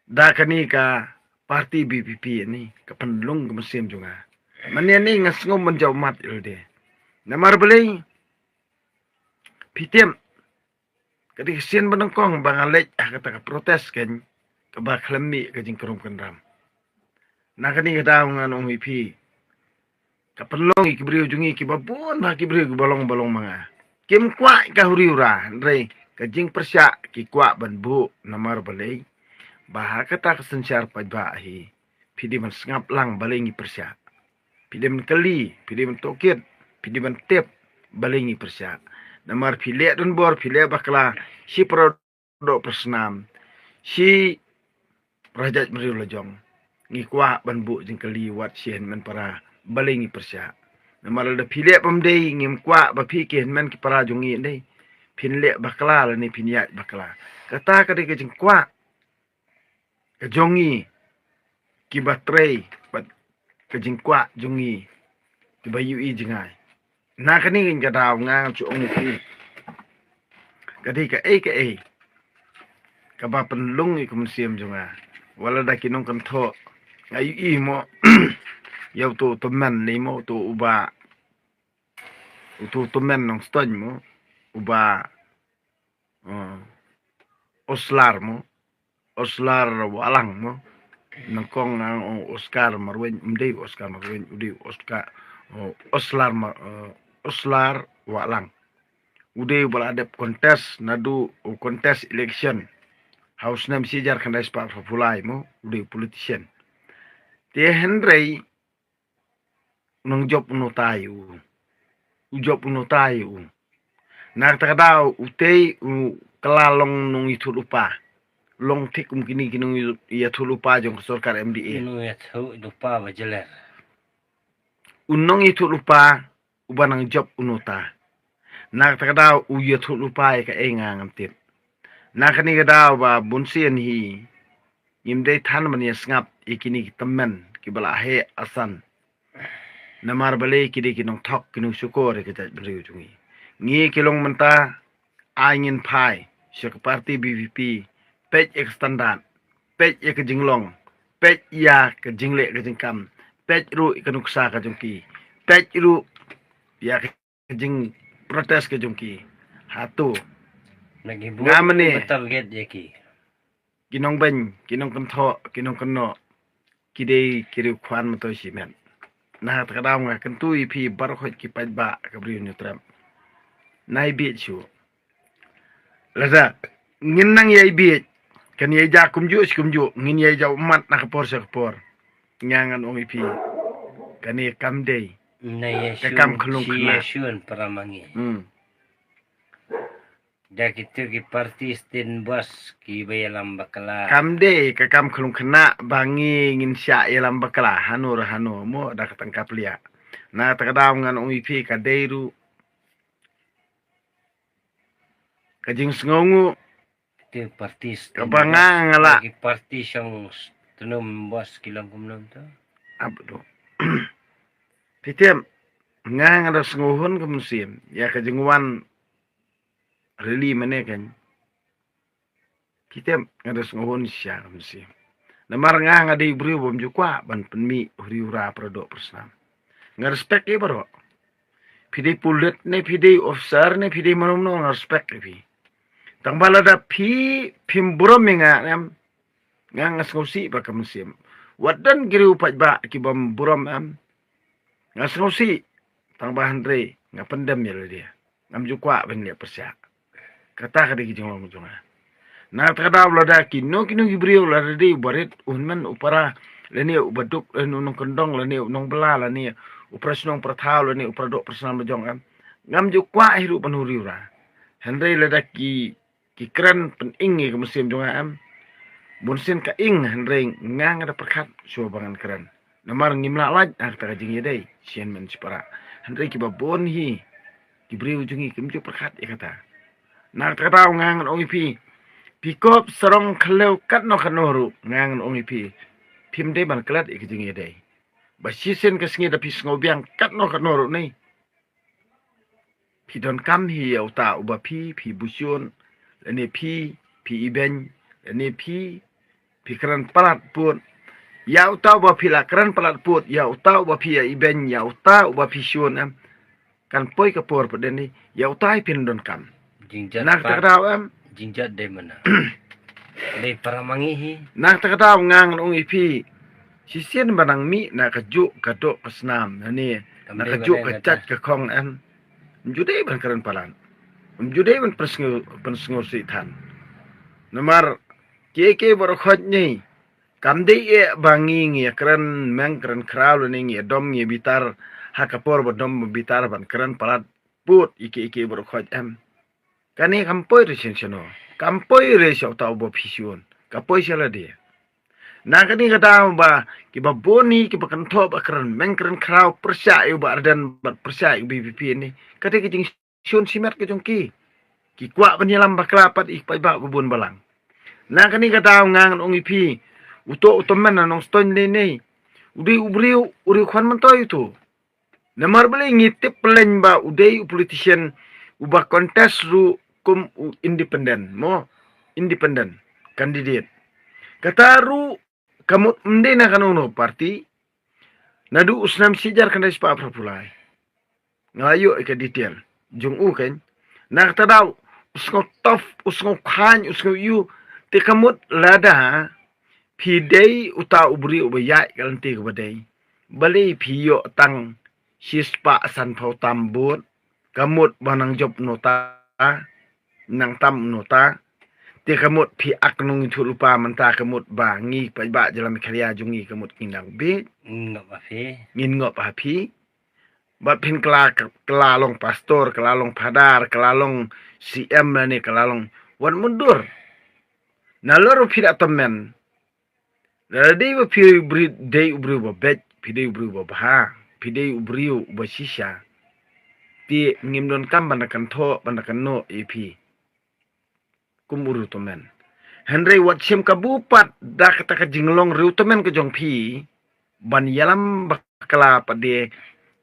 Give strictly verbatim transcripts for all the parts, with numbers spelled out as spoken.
da kane ka parti B P P ni ka pynlong ka mynsiem jong nga. Mane ni nga sngew man jaw mat ilde. Namar balei phi tip ka dei ka sien ba nyngkong ba nga leit ha kata ka protest kan kaba khlem mih ka jingkrum kynram. Na kane ka daw ngan ong ïa phi ka pynlong ïa ki briew jong ngi kiba bun ba ki briew kiba long ba long ma nga. Kim kwah ka huri hura hynrei ka jingpyrshah ki kwah ban buh namar balei ba ha kata ka synshar paidbah hi phi dei ban sngap lang balei ngi pyrshah. Phi dei ban kylli, phi dei ban tohkit, phi dei ban tip balei ngi pyrshah. Namar phi leh donbor, phi leh bakla shi para doh para snam, shi para jait briew la jong. Ngi kwah ban buh jingkylli wat shi hynmen para balei ngi pyrshah. Namar lada phi leh bym dei ngim kwah ba phi ki hynmen ki para jong ngi dei phin leh bakla lane phin ïaid bakla. Kata ka dei ka jingkwah ka jong ngi kiba trei bad ka jingkwah jong ngi kiba ïohi jngai. Na kane ka daw nga ngan shu ong ïa phi ka dei kaei kaei kaba pynlong ïa ka mynsiem jong nga. Wat la da ki nongkynthoh nga ïohi mo ïa uto u tymmen ni mo uto uba uto u tymmen Nongstoiñ mo uba uh, Oslar mo Oslar Wahlang mo. Nyngkong nga ong Oscar Marwein, um dei Oscar Marwein, u dei Oscar, uh, Oslar Mar-, uh, Oslar Wahlang. U dei uba la dep contest naduh u contest election ha u snem shi hajar khyndai spah phew lai mo, u dei u politician. Te hynrei u nongjop u nongtai u. U jop u nongtai u. Na kata ka daw u tei u kylla long nongïathuhlypa. Long thik kum kine ki nongïathuhlypa jong ka sorkar M D A. Nongïathuhlypa ba jeler. U nongïathuhlypa uba nang jop u nongtai. Na kata ka daw u ïathuhlypa ïa kaei nga ngam tip. Na kane ka daw ba bun sien hi ngim dei than ban ïa sngap ïa kine ki tymmen kiba la heh asan. Namar balei ki dei ki nongthok ki nongshukor ïa ka jaitbynriew jong ngi. Ngi ki long mynta ai ngin phai sha ka parti B P P, peit ïa ka standard, peit ïa ka jinglong, peit ïa ka jingleh ka jingkam, peit ruh ïa ka nuksa ka jong ki, peit ruh ïa ka jingprotest ka jong ki. Hato nga mane target ïa ki. Ki nongbeiñ, ki nongkynthoh, ki nongkynnoh ki dei ki riewkhwan myntoi shimet. Na kata ka daw nga kyntu ïa phi baroh ki paidbah ka Bri u Hynñiewtrep. Nai bieit shuh. Lada ngin nang ïai bieit kan ïai ja kumjuh shi kumjuh, ngin ïai ja ummat na ka por sha ka por. Nga ngan ong ïa phi kane kam dei ka kam khyllung khynnah. Hmm. Da kito ki parti stin bos kiba ïalam bakla. Kam dei ka kam khyllung khynnah ba ngi ngin shah ïalam bakla hano re hano mo da ka tang ka plia. Na kata ka daw ngan ong ïa phi ka dei ruh ka jingsngewnguh. Kito parti stin kaba nga nga la ki parti shong stin bos ki long kumno to. Abdu. Phi tip nga nga da sngewhun ka mynsiem ïa ka jingwan rili mane kan. Phi tip nga da sngewhun shisha ka mynsiem. Namar nga nga dei u briew bym ju kwah ban pynmih huri hura para doh para snam. Nga respect ïa baroh. Phi dei pulit ne phi dei officer ne phi dei mano mano nga respect ïa phi. Tang ba lada phi phim burom ïa nga em. Nga nga sngewsih ba ka mynsiem. Wat don ki riew paidbah ki bym burom em. Nga sngewsih tang ba hynrei nga pyndem ïa lade. Ngam ju kwah ban leh pyrshah. Kata ka dei ka jinglong jong nga. Na kata ka daw lada kino kino ki briew lada dei u barit u hynmen u para lane u baduk lane u nongkyndong lane u nongbylla lane u para shnong para thaw lane u para doh para snam ba jong em. Ngam ju kwah hi ruh ban huri hura. Hynrei lada ki ki kren pynïng ïa ka mynsiem jong nga em. Bun sien ka ïng hynrei nga nga da pyrkhat shuwa ba ngan kren. Namar ngim lah lait ha kata ka jingïadei shen men shipara. Hynrei kiba bun hi ki briew jong ngi kim ju pyrkhat ïa kata. Na kata ka daw nga ngan ong ïa phi. Phi kop sarong khlem katno katno ruh nga ngan ong ïa phi. Phim dei ban klet ïa ka jingïadei. Ba shisien ka sngi da phi sngewbiang katno katno ruh nei. Phi donkam hi ïa uta uba phi, phi bushun, lane phi, phi ibeiñ, lane phi, phi kren palat put. Ïa uta uba phi la kren palat put, ïa uta uba phi ïa ibeiñ, ïa uta uba phi shun em. Kan poi ka por pat dei ni, ïa uta hi phin donkam. Jingjat Na kata pat, ka daw em. Jingjat dei mana. Dei para mangi hi. Na kata ka daw nga ngan ong ïa phi. Shisien ba nang mih na ka juk ka dok ka snam. Na ni, Kam na dei ka ba juk dei ka kata. Jat ka khong em. Ym ju dei ban kren palat. Ym ju dei ban pynsngew, pynsngew sih than. Namar, ki, ki baroh khot ni. Kam dei eh ba ngi ngi kren meng kren khraw lane ngi dom ngi bitar. Ha ka por ba dom bitar ban kren palat put ïa ki, ïa ki baroh khot em. Kane kam poi re shen shano. Kam poi re sha uta uba phi shun. Ka poi sha lade. Na kane ka daw ba, ki ba bun hi, ki ba kynthoh ba kren meng kren khraw pyrshah ïa u Bah Ardent, bad pyrshah ïa u V P P ni. Kata ka jingshun shimet ka jong ki. Ki kwah ban ïalam bakla pat ïa ki paidbah ba bun balang. Na kane ka daw nga ngan ong ïa phi. Uto uto men na Nongstoiñ lei nei. U dei u briew, u riew khwan myntoi uto. Namar balei ngi tip pyrshah ba u dei u politician uba contest ruh kum u independent, mo, independent candidate. Kata ruh ka mut ym dei na kano kano party. Naduh u snem shi hajar khyndai spah phra phew lai. Nga la ïoh ïa ka detail jong u kein. Na kata daw, u sngew tough, u sngew khlaiñ, u sngew ïu, te ka mut lada phi dei uta u briew uba ïaid ka lynti kaba dei. Balei phi ïoh tang shi spah san phew tam vote, ka mut ba nang jop nota, nang tam nota. Te ka mut phi ak nongïathuhlypa mynta ka mut ba ngi paidbah jylla Meghalaya jong ngi ka mut ngin nang bieit. Ngin ngop ha phi. Ngin ngop ha phi. Ba phin kylla, kylla long pastor, kylla long phadar, kylla long C M lane kylla long wat mutdur. Nalor phi da tymmen. Lada dei ba phi u briew, dei u briew ba beit, phi dei u briew ba bha, phi dei u briew ba shisha. Te ngim donkam ban da kynthoh, ban da kynnoh ïa phi. Kum u riewtymmen. Hynrei wat shim kabu pat da kata ka jinglong riewtymmen ka jong phi. Ban ïalam bakla pat de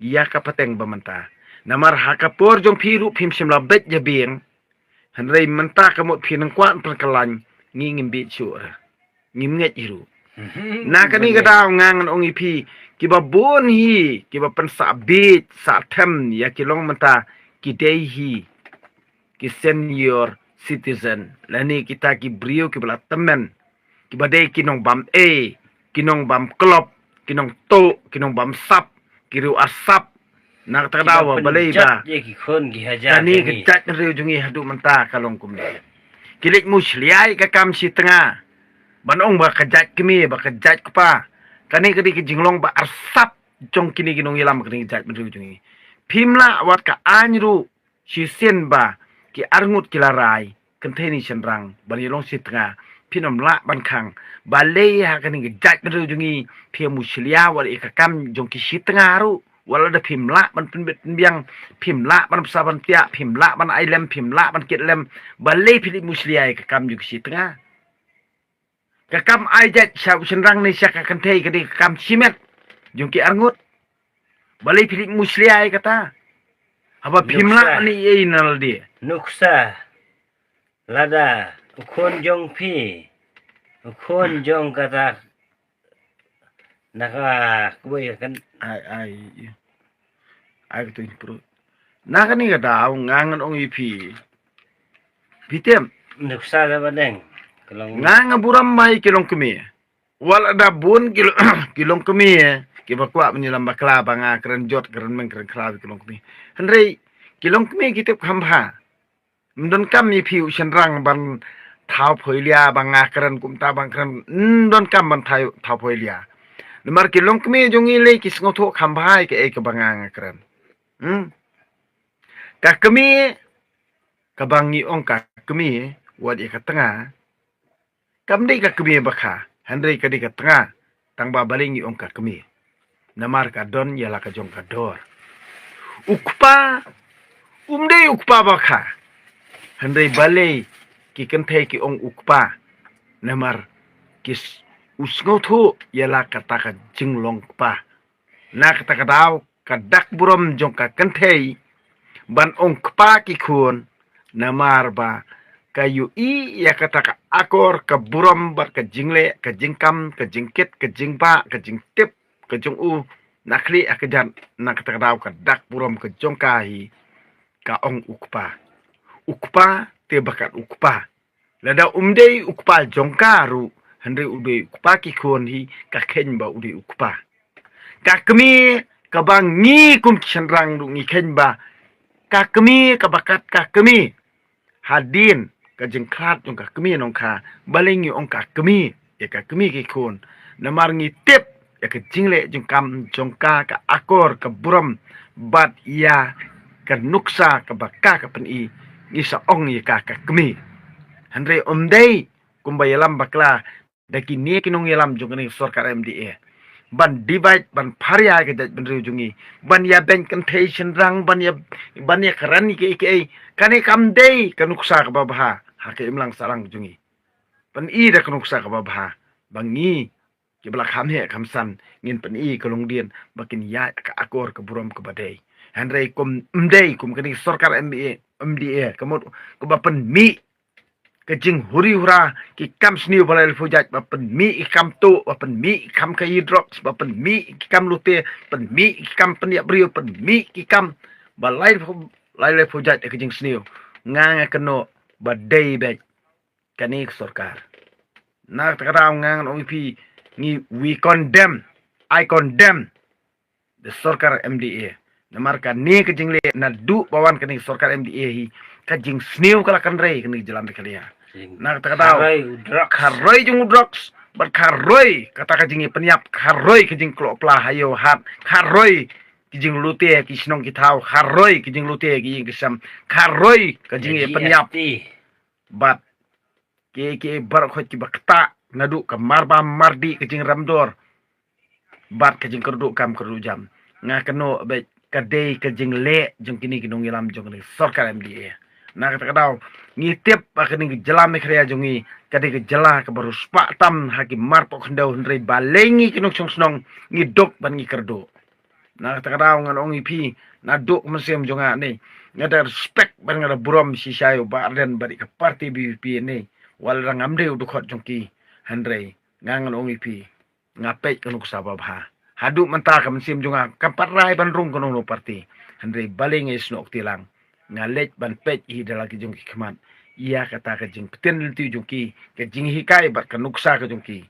ïa ka pateng ba mynta. Namar ha ka por jong phi ruh phim shym la beit ïa biang. Hynrei mynta ka mut phi nang kwah pynkylla ngi ngim bieit shuh re. Ngim ngeit hi ruh. Na kane ka daw nga ngan ong ïa phi, ki ba bun hi, ki ba pynsah bieit, sah them, ïa ki long mynta, ki dei hi ki senior citizen. Lane kita ki briew ki ba la tymmen. Ki ba dei ki nongbam ei, ki nongbam klop, ki nongtuh, ki nongbam sap, ki riew asap. Na kata ka daw ba balei ba. Kane ka jaitbynriew jong ngi haduh mynta ka long kumne. Ki leit mushlia ïa ka kam shi tnga. Ban ong ba ka jait kmie, ba ka jait kpa. Kane ka dei ka jinglong ba arsap jong kine ki nongïalam kane ka jaitbynriew jong ngi. Phim lah wat ka aiñ ruh. Shisien ba ki arngut ki la rai, kynthei ne shynrang, ban ïalong shi tnga, phin ym lah ban khang. Balei ha kane ka jaitbynriew jong ngi, phi mushlia wat ïa ka kam jong ki shi tnga ruh. Wat lada phim lah ban pynbit pynbiang, phim lah ban bsa ban tiah, phim lah ban ai lem, phim lah ban kit lem. Balei phi leit mushlia ïa ka kam jong ki shi tnga. Ka kam ai jait sha u shynrang ne sha ka kynthei ka dei ka kam shimet jong ki arngut. Balei phi leit mushlia ïa kata. Haba phim lah ni ei na lade. Nuksa. Lada u khun jong phi, u khun jong kata. Na ka kawei kan. Ai, ai. Ai ka tu pro. Na kane ka daw nga ngan ong ïa phi. Phi tip. Nuksa da ba deng. Nga nga burom ba ïa ki longkmie. Wat lada bun ki long, ki longkmie, ki ba kwah ban ïalam bakla ba nga kren jot, kren meng, kren khraw ïa ki longkmie. Hynrei ki longkmie ki tip kham bha. Ym donkam ïa phi u shynrang ban thaw phoilia ba nga kren kumta ban kren. Ym donkam ban thaw, thaw phoilia. Namar ki longkmie jong ngi lei ki sngewthuh kham bha ïa kaei kaba nga nga kren. Hmm? Ka kmie, kaba ngi ong ka kmie, wat ïa ka tnga. Kam dei ka kmie ba kha, hynrei ka dei ka tnga, tang ba balei ngi ong ka kmie. Namar ka don ïa la ka jong ka dor. U kpa, um dei u kpa ba kha. Hynrei balei ki kynthei ki ong u kpa. Namar ki s-, u sngewthuh ïa la kata ka jinglong kpa. Na kata ka daw, ka dak burom jong ka kynthei, ban ong kpa ki khun, namar ba ka ïohi ïa kata ka akor ka burom bad ka jingleh, ka jingkam, ka jingkit, ka jingbah, ka jingtip ka jong u na khlieh ha kjat. Na kata ka daw ka dak burom ka jong ka hi ka ong u kpa. U kpa te ba kat u kpa. Lada um dei u kpa jong ka ruh, hynrei u dei u kpa ki khun hi, ka kheiñ ba u dei u kpa. Ka kmie kaba ngi kum ki shynrang ruh ngi kheiñ ba ka kmie kaba kat ka kmie. Hadien ka jingkhlad jong ka kmie nongkha, balei ngi ong ka kmie ïa ka kmie ki khun? Namar ngi tip ïa ka jingleh jingkam jong ka, ka akor ka burom bad ïa ka nuksa kaba ka ka pyni, ngi sa ong ïa ka ka kmie. Hynrei um dei kumba ïalam bakla da kine ki nongïalam jong kane ka sorkar M D A ban divide, ban pharia ka jaitbynriew jong ngi, ban ïa beiñ kynthei shynrang, ban ïa, ban ïa kren ïa kiei kiei. Kane kam dei ka nuksa kaba bha ha ka imlang sahlang jong ngi. Pyni da ka nuksa kaba bha ba ngi kiba la kham heh kham san ngin pyni ka longdien ba kin ïaid ka akor ka burom kaba dei. Hynrei kum, ym dei kum kane ka sorkar M D A, M D A ka mut kaba pynmih ka jinghuri hura ki kam sniew ba lai laiphew jait, ba pynmih ki kam tuh, ba pynmih ki kam khaïi drugs, ba pynmih ki kam lute, pynmih ki kam pynïap briew, pynmih ki kam ba lai laiphew, lai laiphew jait ka jingsniew. Nga nga kynnoh ba dei beit kane ka sorkar. Na kata ka daw nga ngan ong ïa phi, ngi, we condemn, I condemn the sorkar M D A. Namar kane ka jingleh naduh ba wan kane ka sorkar M D A hi, ka jingsniew ka la kynrei kane ka jylla Meghalaya. Na kata ka daw, kharoi u drugs, kharoi jong u drugs bad kharoi kata ka jingïapynïap, kharoi ka jingkloi pla ha ïew hat, kharoi ki jinglute ki shnong ki thaw, kharoi ki jinglute ki ïing ki sem, kharoi ka jingïapynïap. Bad ki, ki baroh khoit kiba ktah naduh ka marbam mardih, ka jingrem dor bad ka jingkyrduh kam kyrduh jam. Nga kynnoh beit ka dei ka jingleh jong kine ki nongïalam jong kane ka sorkar M D A. Na kata ka daw, ngi tip ba kane ka jylla Meghalaya jong ngi ka dei ka jylla kaba riewspah tam ha ki marpoh khyndew, hynrei balei ngi ki nongshong shnong ngi duk ban ngi kyrduh. Na kata ka daw ngan ong ïa phi, naduh ka mynsiem jong nga ne, nga da respect bad nga da burom shisha ïa u Bah Ardent bad ka party V P P ne. Wat la ngam dei u dkhot jong ki, hynrei nga ngan ong ïa phi, nga peit ka nuksa ba bha. Haduh mynta ka mynsiem jong nga kam pat rai ban rung kano kano party, hynrei balei nga ïasnoh kti lang. Nga leit ban peit hi da la ki jong ki khmat ïa kata ka jingpyntip lynti jong ki, ka jinghikai bad ka nuksa ka jong ki.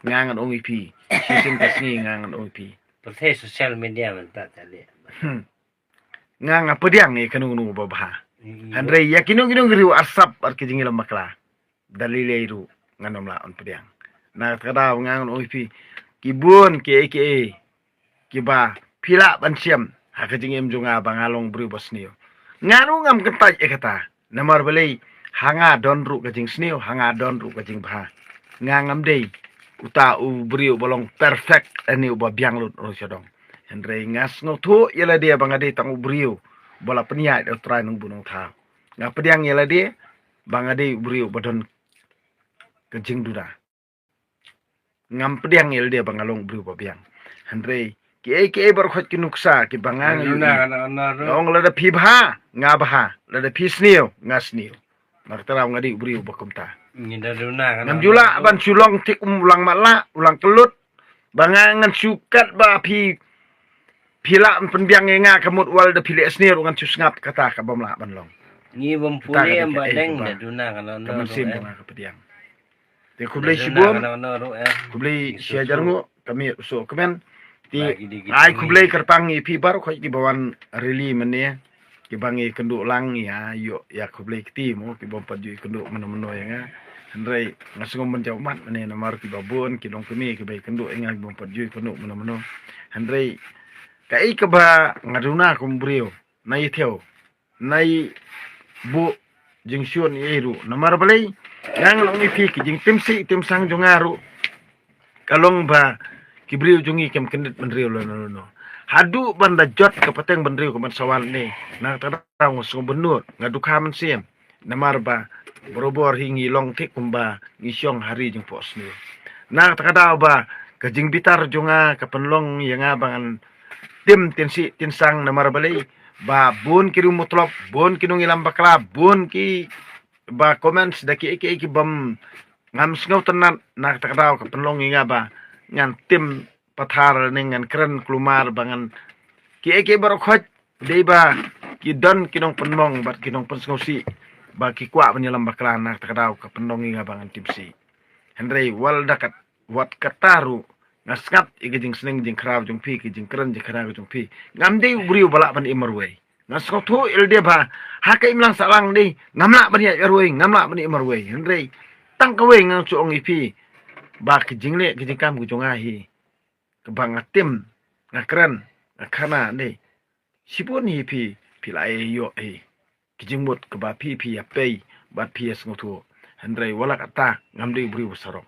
Nga ngan ong ïa phi, shisien ka sngi nga ngan ong ïa phi. Pyrthei social media mynta ta leh. Hmm. Nga nga pdiang ïa kano kano ba bha. Hynrei ïa kino kino ki riew arsap ar ki jingïalam bakla, da lei lei ruh ngan ym lah ban pdiang. Na kata ka daw nga ngan ong ïa phi, ki bun kiei kiei kiba phi lah ban shem ha ka jingim jong nga ba nga long briew ba sniew. Nga ruh ngam kyntait ïa kata. Namar balei, ha nga don ruh ka jingsniew, ha nga don ruh ka jingbha. Nga ngam dei uta u briew ba long perfect, ani uba biang lut ruh sha dong. Hynrei nga sngewthuh ïa lade ba nga dei tang u briew ba la pynïaid da U Trai Nongbuh Nongthaw. Nga pdiang ïa lade ba nga dei u briew ba don ka jingduna. Ngam pdiang ïa lade ba nga long briew ba biang. Hynrei kiei kiei baroh khoit ki nuksa kiba nga nga ïohi. Nga ong lada phi bha, nga bha, lada phi sniew, nga sniew. Na kata ka daw nga dei u briew ba kumta. Ngam ju lah ban shu long thik kum u lang matlah, u lang kyllut. Ba nga ngan shu kat ba phi, phi lah pynbiang ïa nga ka mut wat lada phi leh sniew ruh ngan shu sngap, kata ka bym lah ban long. Ngi bym pule em ba deng da duna ka mynsiem ba nga ka pdiang. Te khublei shibun. Khublei shihajar nguh, ka miet u soh kmen. Te ai khublei kyrpang ïa phi baroh khoit kiba wan rally mynne, kiba ngi kynduh lang ïa, ïoh ïa khublei kti mo, kibym pat ju ïakynduh mynno mynno ïa nga. Hynrei nga sngewbha ban jaw mat mynne namar kiba bun ki longkmie kiba ïakynduh ïa nga kibym pat ju ïakynduh mynno mynno. Hynrei kaei kaba nga duna kum u briew, na ïa thew, na ïa buh jingshun ïa ei ruh. Namar balei, nga ngan ong ïa phi, ki jingtim sih tim sang jong nga ruh ka long ba ki briew jong ngi kim kyndit bynriew lano lano. Haduh ban da jot ka pateng bynriew ka ban sa wan ne, na kata ka daw nga sngewbha bynriew, nga dukha mynsiem. Namar ba barabor hi ngi long thik kumba ngi shong ha ri jingphohsniew. Na kata ka daw ba ka jingbitar jong nga ka pynlong ïa nga ba ngan tim tin sih tin sang, namar balei, ba bun ki riew mutlop, bun ki nongïalam bakla, bun ki ba comments da ki eke eke bam ngam sngewtynnat na kata ka daw ka pynlong ïa nga ba ngan tim pathar ne ngan kren klumar ba ngan ki eke baroh khoit dei ba ki don ki nongpynmong bad ki nongpynsngewsih ba ki kwah ban ïalam bakla na kata ka daw ka pynlong ïa nga ba ngan tim sih. Hynrei wat la da kat wat kata ruh nga sngap ïa ka jingsneng jingkhraw jong phi, ka jingkren jingkhraw jong phi. Ngam dei u briew ba lah ban im marwei. Nga sngewthuh ïa lade ba ha ka imlang sahlang dei ngam lah ban ïaid marwei, ngam lah ban im marwei. Hynrei tang kawei nga shu ong ïa phi ba ka jingleh ka jingkam ka jong nga hi kaba nga tim, nga kren, nga khana dei shibun hi phi, phi la ïoh hi ki jingmut kaba phi phi ïa pei bad phi ïa sngewthuh. Hynrei wat la kata ngam dei u briew ba sarong.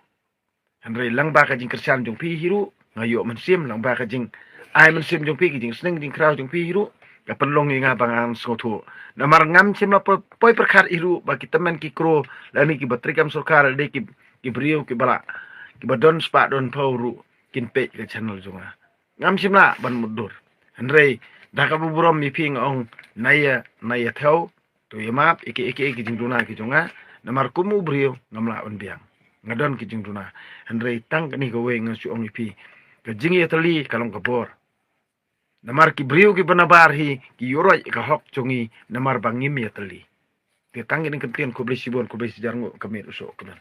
Hynrei lang ba ka jingkyrshan jong phi hi ruh nga ïoh mynsiem, lang ba ka jingai mynsiem jong phi, ka jingsneng jingkhraw jong phi hi ruh ka pynlong ïa nga ba ngan sngewthuh. Namar ngam shym la poi pyrkhat hi ruh ba ki tymmen ki kro lane kiba treikam sorkar lane ki, ki briew kiba lah, kiba don spah don phew ruh kin peit ka channel jong nga. Ngam shym lah ban mutdur. Hynrei da kaba burom ïa phi nga ong na ïa, na ïa thew, to ïa map ïa ki, ïa ki, ïa ki jingduna ki jong nga. Namar kum u briew ngam lah ban biang, nga don ki jingduna. Hynrei tang kane kawei nga shu ong ïa phi, ka jingïatylli ka long ka bor. Namar ki briew kiba nabar hi ki ïuhroit ïa ka hok jong ngi namar ba ngim ïatylli. Te tang ïa kane ka ktien, khublei shibun, khublei shihajar nguh, ka miet u soh kmen.